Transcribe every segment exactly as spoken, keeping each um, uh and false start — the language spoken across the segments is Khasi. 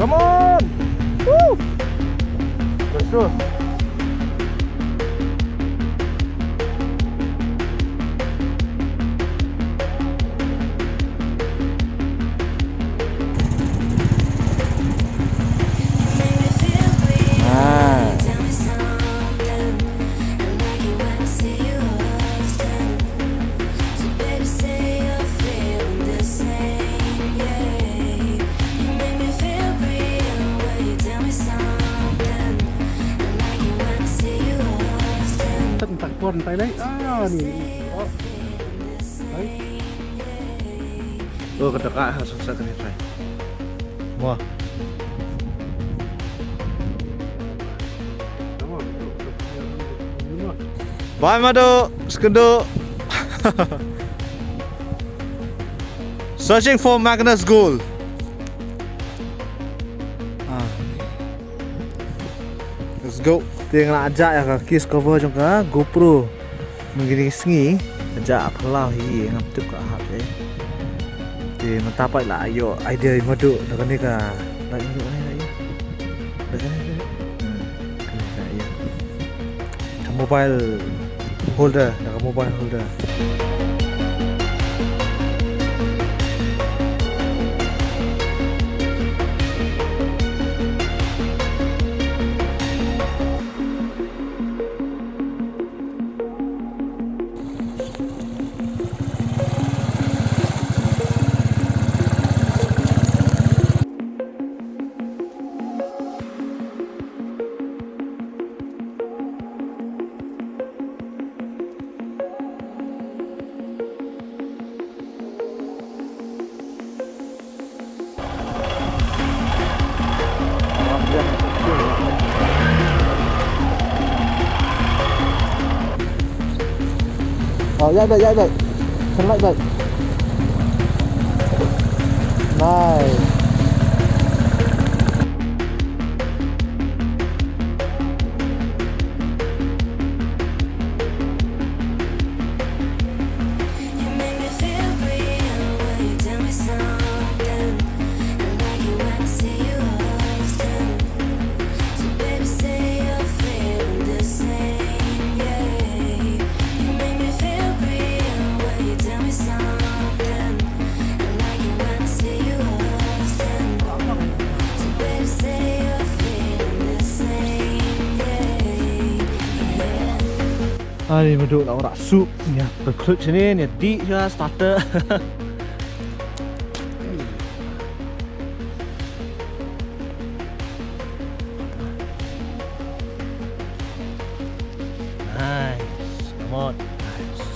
Come on! Woo! Let's go. Ah. Tang tak por ntai lai. Ah, ni. Oh. Hai. Oh, kata ka ha sa sa kani try. Wah. Bye Madu, Skundu. Searching for Magnus Gold. Ah. Let's go. Te nga la jah ïa ka case cover jong ka GoPro. Mynta kine ki sngi nga jah phyllaw hi, ngam tip ka hap eh. Te mynta pat la ïoh idea i Madu da kane ka, la ïoh kane la ïoh. Da kane la ïoh. Hmm. Kane la ïoh. Ka mobile holder, da ka mobile holder. Oh, ïaid beit, ïaid beit. Turn right beit. Nice. Ani Madu la ora sup nia, peklut sini nia di sha starter. Nice, come on, nice.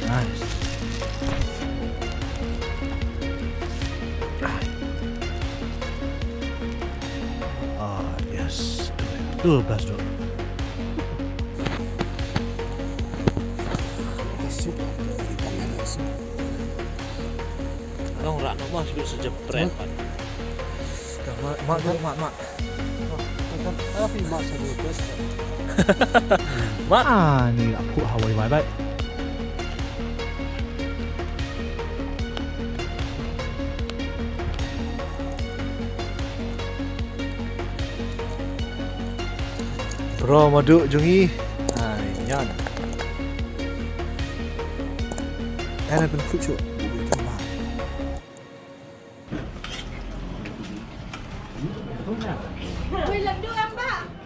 Nice. Ah, yes. Tu best tu. Long rak no mas biasa jepret pat. Mat, mat, mat, mat. Mat. Ah, ni rak phuh hawai bai bai. Bro Madu jong ngi. Ai, nyan. Ana pynphuh shuh.